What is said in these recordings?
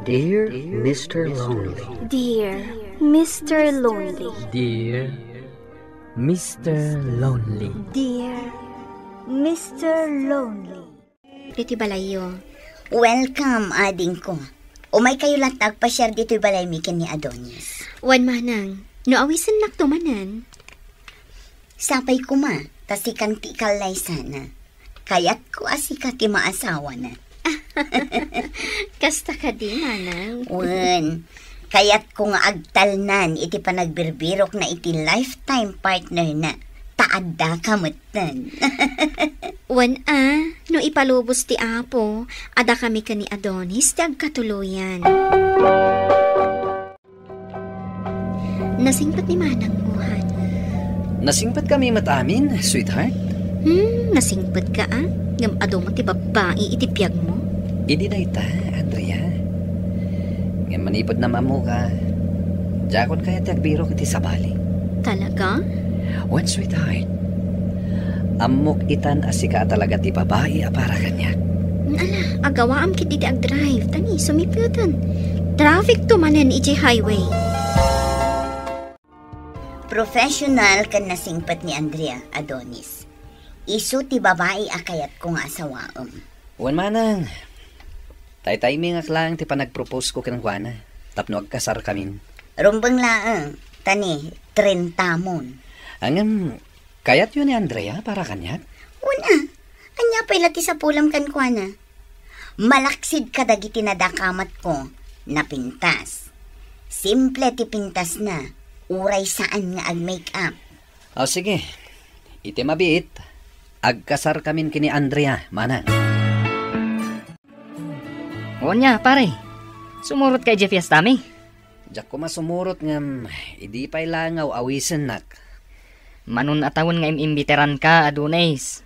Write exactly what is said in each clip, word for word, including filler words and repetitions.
Dear Mister Lonely. Dear Mister Lonely. Dear Mister Lonely. Dear Mister Lonely. Ditoy balayyo. Welcome, adingko. Umay kayo latta agpasiar ditoy balaymi ken ni Adonis. Wen, manang, no awisennakto manen. Sapay koma, ta sikan ti ikallaysana. Kayatko a sika ti maasawana. Kasta kadi, manang? Wen, kayatko nga agtalnan iti panagbirbirokna iti lifetime partnerna, ta addaka metten. Wen a, no ipalubos ti Apo, adda kami ken ni Adonis ti agkatuloyan. Nasingpet ni manangmo, han? Nasingpet kami met amin, sweetheart. Hmm, nasingpet ka, a? Ngem adu met ti babbai iti biagmo? Idi dayta, Andrea. Ngem manipud nam-ammoka, diakon kayat ti agbirok iti sabali. Talaga? Wen, sweetheart. Ammok itan a sika a talaga ti babai a para kaniak. Ala, agawaam ketdi ti agdrive, ta ni sumiputen. Traffic to manen iti highway. Professional ken nasingpet ni Andrea, Adonis. Isu ti babai a kayatko nga asawaem. Wen manang, taytaymingak laeng ti panagproposesko kenkuana tapno agkasarkamin. Rumbeng laeng, ta ni, trentamon. Ngem, kayatyo ni Andrea para kaniak? Wen a, ania pay la ti sapulem kenkuana? Malaksid kadagiti nadakamatko, napintas. Simple ti pintasna, uray saan nga ag-make-up. O, sige. Iti mabiit, agkasarkamin ken ni Andrea, manang. Wen a, pare. Sumurot ka idiay fiestami? Diak koma sumurot ngem idi pay la nga aw-awisennak. Mano a tawen nga im-imbitaranka, Adonis.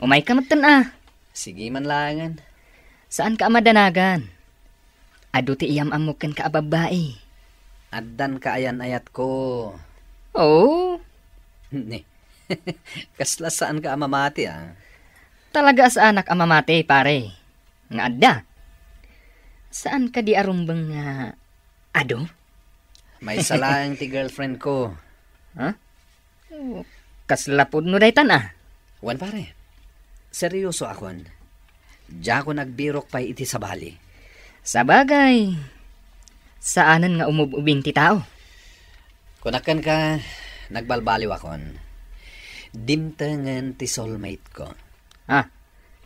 Umayka metten a. Sige man laengen. Saanka a madanagan. Adu ti iyam-ammok kenka a babbai. Addan kaayan-ayatko. Oo? Ni, kasla saanka a mamati, a? Talaga a saanak a mamati, pare. Nga adda. Saan kadi a rumbeng nga adu? Maysa laeng ti girlfriend ko. Ha? Oh, kasla pudno daytan a. Wen, pare. Seryosoakon. Diakon agbirok pay iti sabali. Sabagay, saanen nga umub-ubing ti tao. Kunak kenka, nagbalbaliwakon. Dimtengen ti soulmate ko. Ah,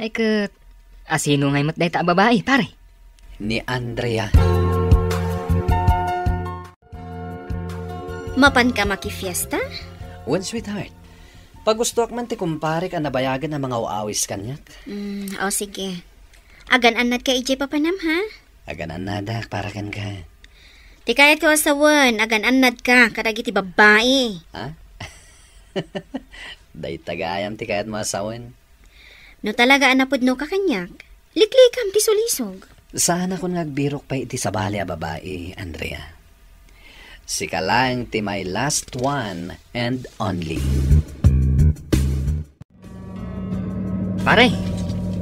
ay ket, asino ngay met dayta a babai, pare? Ni Andrea. Mapanka makifiesta? Wen, sweetheart. Pagustoak man ti kumparek a nabayagen a mangaw-awis kaniak. Mm, o sige. Agan-annadka idiay papanam, ha? Agan-annadak para kenka. Ti kayatko a sawen, agan-annadka kadagiti babbai. Ha? Dayta gayam ti kayatmo a sawen. No talaga a napudnoka kaniak, liklikam ti sulisog. Saanakon nga agbirok pay iti sabali a babai, Andrea. Sika laeng ti my last one and only. Pare,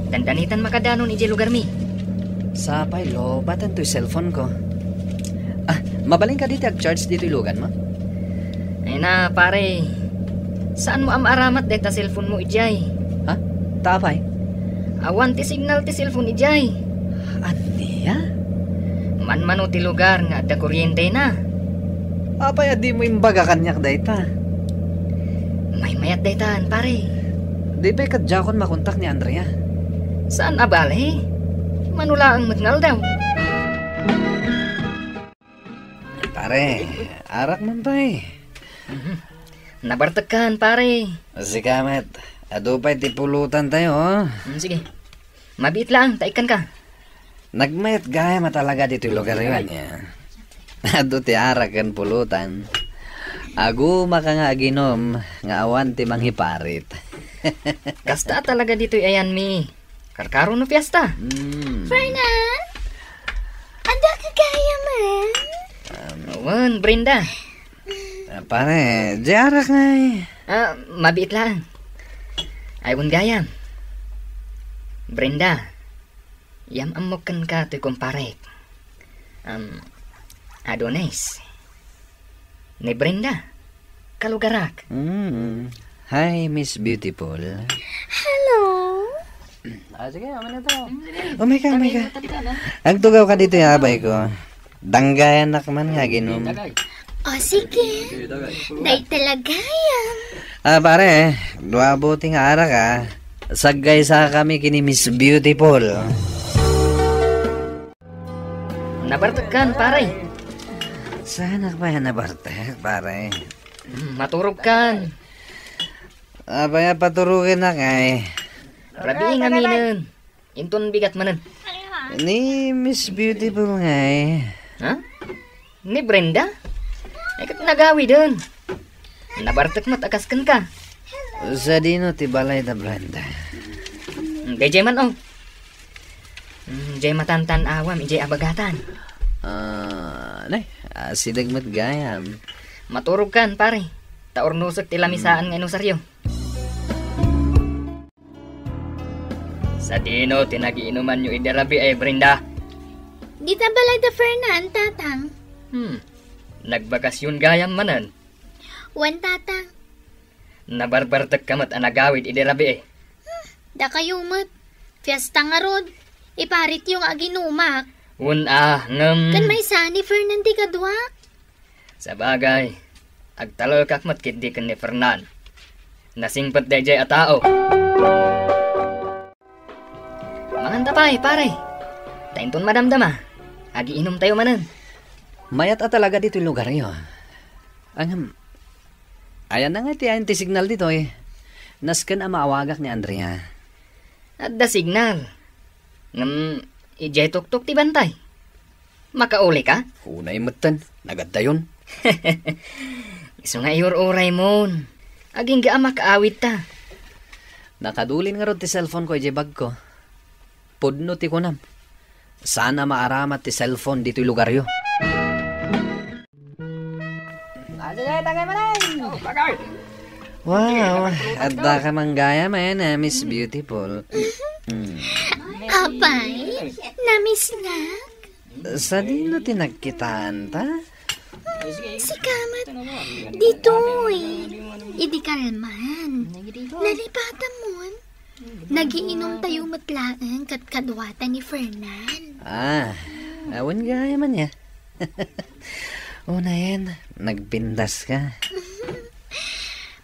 dandanitan makadanon idiay lugarmi. Sapay, lobatan toy cellphone ko. Ah, mabalin kadi ti ag-charge ditoy luganmo? Ay na, pare. Saanmo a maaramat dayta cellphone mo idiay? Ha? Ta apay? Awan ti signal ti cellphone idiay. Ania? Manmano ti lugar nga adda kuryentena. Apay a dimo imbaga kaniak dayta? Maymayat daytan, pare. Di pay kadiakon makontak ni Andrea. Saan a bale? Mano laeng met nga aldaw. Pare, arak man pay. Mhm. Nabartekkan, pare. Sika met, adu pay ti pulutan tayo, oh. Mm, sige. Mabiit laeng, ta ikkan ka. Nagmayat gayam a talaga ditoy lugar yo, ania. Adu ti arak ken pulutan. Agumaka nga aginom nga awan ti mangiparit. Kasta a talaga ditoy ayanmi. Karkaro no fiesta. Mm. Fernan? Adda ka gayam? Um, wen, Brenda. Ah, pare, diay arak ngay. Ah, mabiit laeng. Ay, wen gayam. Brenda, iyam-ammok kenka toy kumparek. Um, Adonis. Ni Brenda. Kalugarak. Mm. Hi, Miss Beautiful. Hello. Ah, sige, amin na to. Umay ka, umay ka. Agtugaw ka dito, ya, abay ko. Danggayan na ka man nga, ginom. O, sige. Day talagayam. Ah, pare, dua buti nga arak, ah. Saggaysa kami kini Miss Beautiful. Nabartek kan, pare. Saan ka ba nabartek, pare? Mm, maturog kan. Apay a paturugen na kay? Rabii nga minen. Inton bigat manen. Ni Miss Beautiful ngay. Ha? Ni Brenda? Ay, ket nagawiden. Nabartek met a kas kenka. Sadino ti balay da Brenda? Mm, daydiay man, oh. Mm, diay matantan-awam, idiay abagatan. Ah, nay, asideg met gayam. Maturog kan, pare. Ta urnosek ti lamisaan nga inusaryo. Sadino ti nagiinumanyo idi rabii, Brenda? Dita balay da Fernan, tatang. Hmm. Nagbakasyon gayam manen? Wen, tatang. Nabarbartek ka met a nagawid idi rabii. Hmm, dakayo met. Fiesta ngarud. Iparityo nga aginumak. Wen a, ngem. Ken maysa ni Fernan ti kaduak. Sabagay, agtalekak met ketdi ken ni Fernan. Nasingpet daydiay a tao. Manganta pay, pare. Ta inton madamdama, agiinumtayo manen. Mayat a talaga ditoy lugaryo. Ngem, ayanna ngay ti ayan ti signal ditoy? Nasken a maawagak ni Andrea. Adda signal. Ngem, idiay tuktok ti bantay. Makauli ka? Unay metten, nagaddayon. Isu nga iur-uray mon. Agingga a makaawid ta. Nakadulin ngarud ti cellphone ko idiay bag ko. Pudno ti kunam. Saan a maaramat ti cellphone ditoy lugaryo. Wow, adda ka man gayam, eh, na Miss Beautiful. Mm. Apay, namisnak? Sadino ti nagkitaanta? Sika met, ditoy. Idi kalman. Nalipatan mon. Nagiinumtayo met laeng ket kaduata ni Fernan. Ah, awan gayam aya. Unayen, nagpintas ka.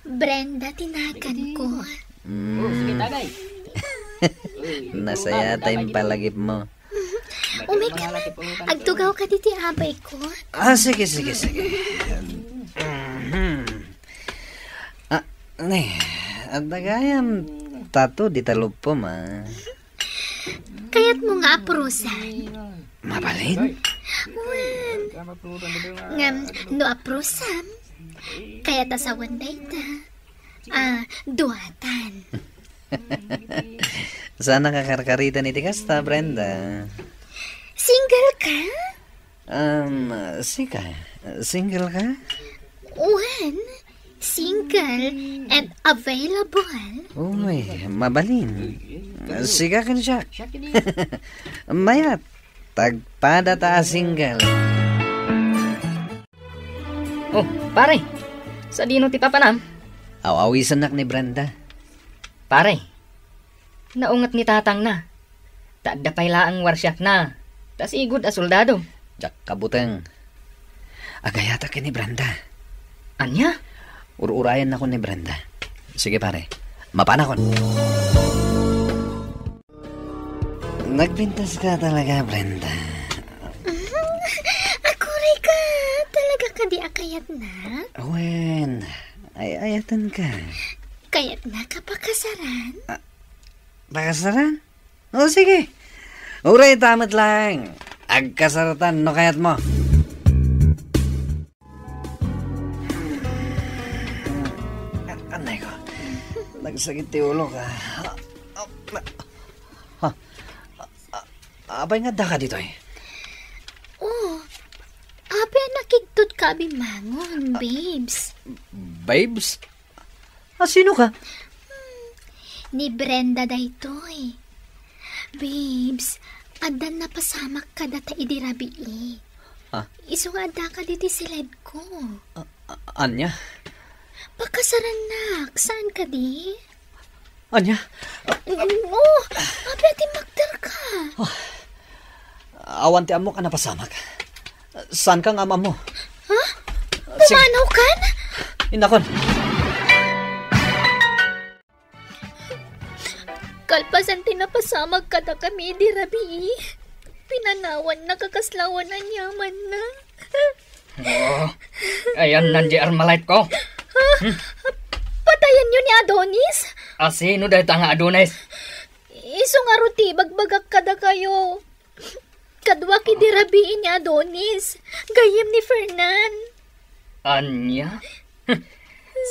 Brenda ti naganko. Mm. Nasaya ta impalagipmo. Umay ka man, agtugaw ka ditoy abay ko. Ah, sige, sige, sige. Mhm. Ah, ne, adda gayam tato dita lupom, ah. Kayatmo nga apurosan? Mabalin? Wen. Ngem no aprosam, kayat a sawen dayta. Ah, duatan. Saan a kakarkaritan iti kasta, Brenda? Single ka? Um, sika, single ka? Wen, single and available. Uy, mabalin. Sika ken siak. Mayat, tagpada ta a single. Oh, pare. Sadino ti papanam? Aw-awisennak ni Brenda. Pare, naunget ni tatangna. Ta adda pay laeng warsiakna. Ta sigud a soldado. Diak kabuteng. Agayatak ken ni Brenda. Ania? Ur-urayannakon ni Brenda. Sige, pare. Mapanakon. Nagpintas ka talaga, Brenda. Aguray ka, talaga kadi a kayatnak? Wen, ay-ayaten ka. Kayatnak a pakasaran? Ah, pakasaran? O, sige. Uray ta met laeng. Agkasartan no kayatmo. Anay ko. Nagsakit ti ulo ka. Ha? Apay nga adda ka ditoy? Oh, apay a nakigtot ka a bimmangon, babes? Babes? A, sino ka? Hmm, ni Brenda daytoy. Babes, addan napasamak kadata idi rabii. Ah? Isu nga addaka ditoy seled ko. A-, a-, ania? Pakasarannak, saan kadi? Ania? Oo, apay a timmakder ka? Ah, awan ti ammok a napasamak. Saan ka nga am-ammo? Ha? Sige. Pumanaw kan? Innakon. Kalpasan ti napasamak kadakami idi rabii, pinanawannaka kasla awan aniamanna. Oo. Ayanna diay Armalite ko. Ha? Patayenyo ni Adonis? A, sino dayta nga Adonis? Isu ngarud ti ibagbagak kadakayo. Kaduak idi rabii ni Adonis, gayyem ni Fernan. Ania?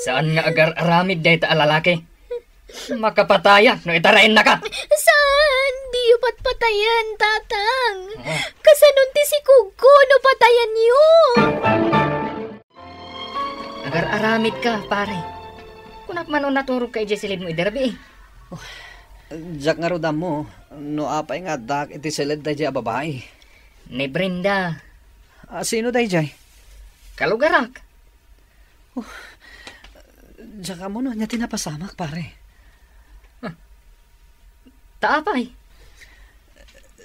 Saan nga agar-aramid dayta a lalaki? Makapatayak no itaraennaka. Saan? Diyo patpatayen, Tatang. Ah. Kasanon ti sikugko no patayenyo? Agar-aramidka, pare. Kunak man no naturogka idiay seled mo idi rabii. Oh, diak ngarud ammo no apay nga addaak iti seled daydiay a babai. Ni Brenda. A, sino daydiay? Kalugarak. Oh, diak ammo no ania ti napasamak, pare. Huh. Ta apay?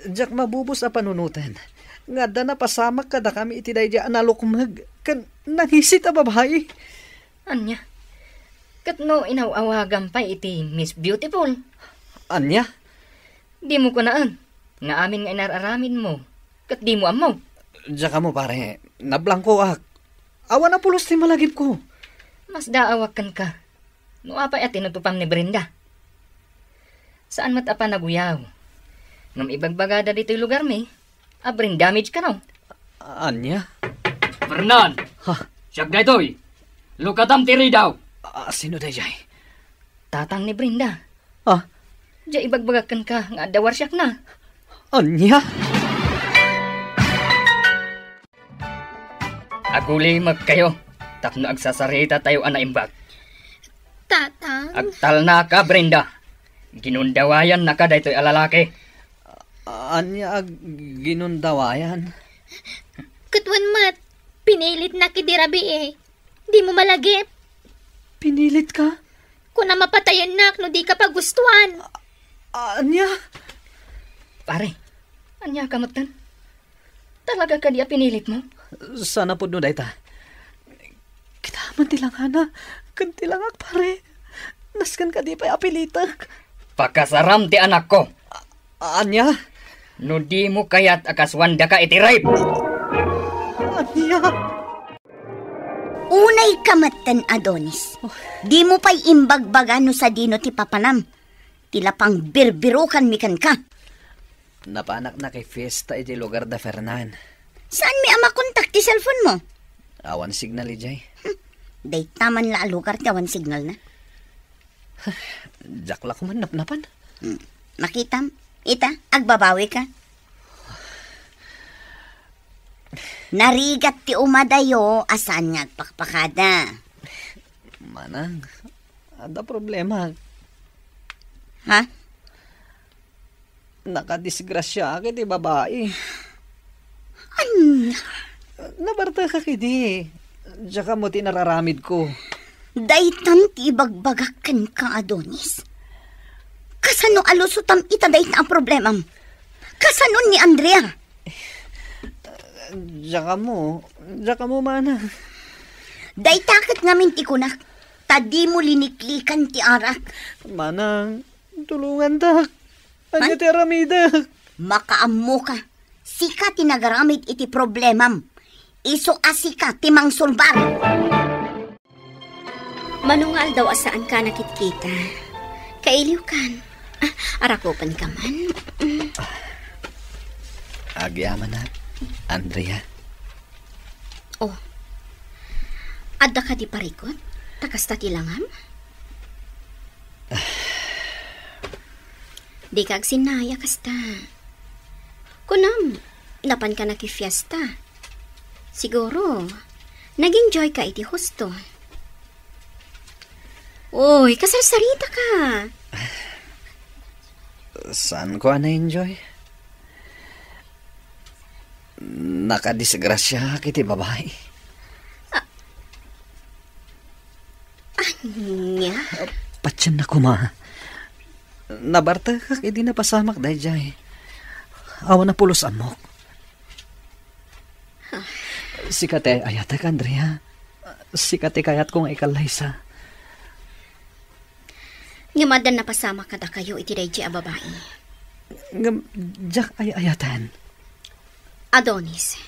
Diak mabubos a panunoten nga adda napasamak kadakami iti daydiay a nalukmeg ken nangisit a babai. Ania? Ket no inaw-awagam pay iti Miss Beautiful? Ania? Dimo kunaen nga amin nga inar-aramidmo ket dimo ammo. Diak ammo, pare, nablangkoak. Awan a pulos ti malagipko. Masdaawak kenka. No apay a tinutupam ni Brenda? Saan met a panaguyaw ngem ibagbagada ditoy lugarmi a brain damage kano? Ania? Fernan! Ha? Siak daytoy! Lukatam ti ridaw! A, sino daydiay? Tatang ni Brenda. Ha? Diay ibagbagak kenka nga adda warsiakna. Ania? Agulimekkayo tapno agsasarita tayo a naimbag. Tatang? Agtalnaka, Brenda. Ginundawayannaka daytoy a lalaki. Ania a ginundawayan? Ket wen met, pinilitnak idi rabii. Dimo malagip. Pinilitka? Kunam a patayennak no dika pagustuan. A-, ania? Pare, ania ka metten? Talaga kadi a pinilitmo? Saan a pudno dayta? Kinaaman ti langana ken ti langak, pare. Nasken kadi pay a pilitek. Pakasaram ti anakko. A-, ania? No dimo kayat a kasuandaka iti rape. Ania? Unayka metten, Adonis. Oh. Dimo pay imbagbaga no sadino ti papanam. Ti la pangbirbirokanmi kenka. Napanak nakifiesta iti lugar da Fernan. Saanmi a makontak ti cellphone mo? Awan signal idiay. Hmm. Dayta man la a lugar ti awan signalna. Diak la koma napnapan. Hmm. Makitam? Ita, agbabawika. Narigat ti umadayo a saan nga agpakpakada. Manang, adda problema. Ha? Nakadisgrasyaak iti babai. Ania? Nabartekak idi. Diak ammo ti nararamidko. Daytan ti ibagbagak kenka, Adonis. Kasano a lusotam ita dayta a problemam? Kasano ni Andrea? Diak ammo, diak ammo, manang. Dayta ket ngamin ti kunak, ta dimo liniklikan ti arak. Manang, tulongantak. Ania ti aramidek? Makaammoka. Sika ti nagaramid iti problemam. Isu a sika ti mangsolbar. Mano nga aldaw a saanka a nakitkita? Kailiwkan. Ah, arakupenka man. Mm. Agyamanak, Andrea. Oh. Adda kadi parikut? Ta kasta ti langam? Dika agsinnaya kasta. Kunam, napanka nakifiesta. Siguro, nag-enjoy ka iti husto. Uy, kasarsarita ka. Saanko a na-enjoy? Nakadisgrasiaak iti babai. Ania? Patien na koma. Nabartekak idi napasamak daydiay. Awan a pulos ammok. Sika ti ay-ayatek, Andrea. Sika ti kayatko nga ikallaysa. Ngem addan napasamak kadakayo iti daydiay a babai. Ngem diak ay-ayaten. Adonis,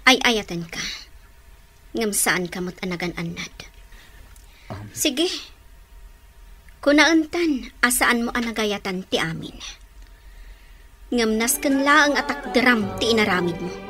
ay-ayatenka. Ngem saanka met a nagan-annad. Um. Sige. Kunaentan a saanmo a nagayatan ti amin. Ngem nasken laeng a takderam ti inaramidmo.